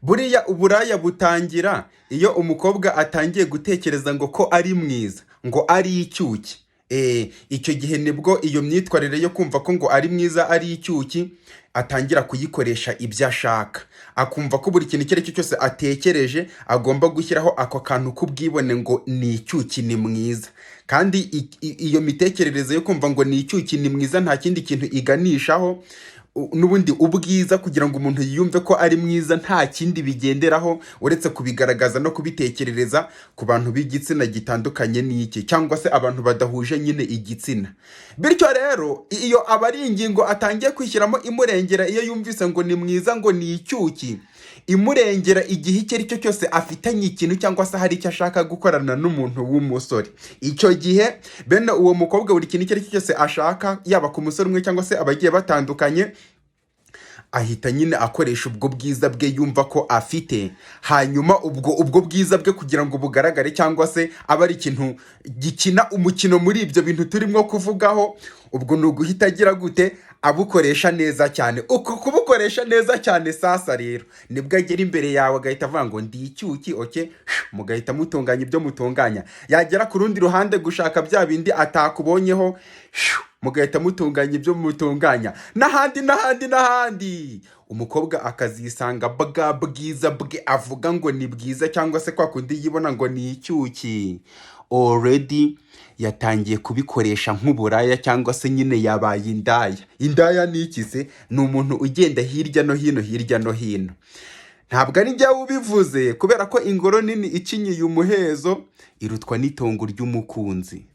Buriya uburaya butangira iyo umukobwa atangiye gutekereza ngo ko ari mwiza, ngo ari icyuki. Icyo gihe nibwo iyo myitwarire yo kumva ko ngo ari mwiza, ari icyuki, atangira kuyikoresha ibyo ashaka, akumva ko buri kintu icyo ari cyo cyose atekereje agomba gushyiraho ako kantu k'ubwibone ngo ni icyuki, ni mwiza. Kandi iyo mitekerereze yo kumva ngo ni icyuki, ni mwiza, nta kindi kintu iganishaho n'ubundi ubwiza. Kugira ngo umuntu yiyumve ko ari mwiza, nta kindi bigenderaho uretse kubigaragaza no kubitekerereza ku bantu b'igitsina gitandukanye n'iki, cyangwa se abantu badahuje nyine igitsina. Bityo rero, iyo aba ari ingingo atangiye kwishyiramo imurengera iyo yumvise ngo ni mwiza, ngo ni icyuki, imurengera igihe icyo ari cyo cyose afitanye ikintu cyangwa se hari icyo ashaka gukorana n'umuntu w'umusore. Icyo gihe bene uwo mukobwa, buri kintu icyo ari cyo cyose ashaka, yaba ku musore umwe cyangwa se abagiye batandukanye, ahita nyine akoresha ubwo bwiza bwe yumva ko afite. Hanyuma ubwo bwiza bwe kugira ngo bugaragare, cyangwa se abe ari ikintu gikina umukino muri ibyo bintu turimo kuvugaho, ubwo ni uguhita agira gute? Abukoresha neza cyane. Uko kubukoresha neza cyane, sasa rero nibwo agera imbere yawe agahita avuga ngo ndi icyuki. Okay, mugahita mutunganya ibyo mutunganya. Yagera ku rundi ruhande gushaka bya bindi atakubonyeho, mugahita mutunganya ibyo mutunganya, n'ahandi n'ahandi n'ahandi. Umukobwa akazisanga bwa bwiza bwe avuga ngo ni bwiza, cyangwa se kwa kundi yibona ngo ni icyuki, already yatangiye kubikoresha nk'uburaya, cyangwa se nyine yabaye indaya. Indaya ni iki se? Ni umuntu ugenda hirya no hino, hirya no hino. Ntabwo ari njyewe ubivuze, kubera ko ingoro nini ikinyiye umuhezo irutwa n'itongo ry'umukunzi.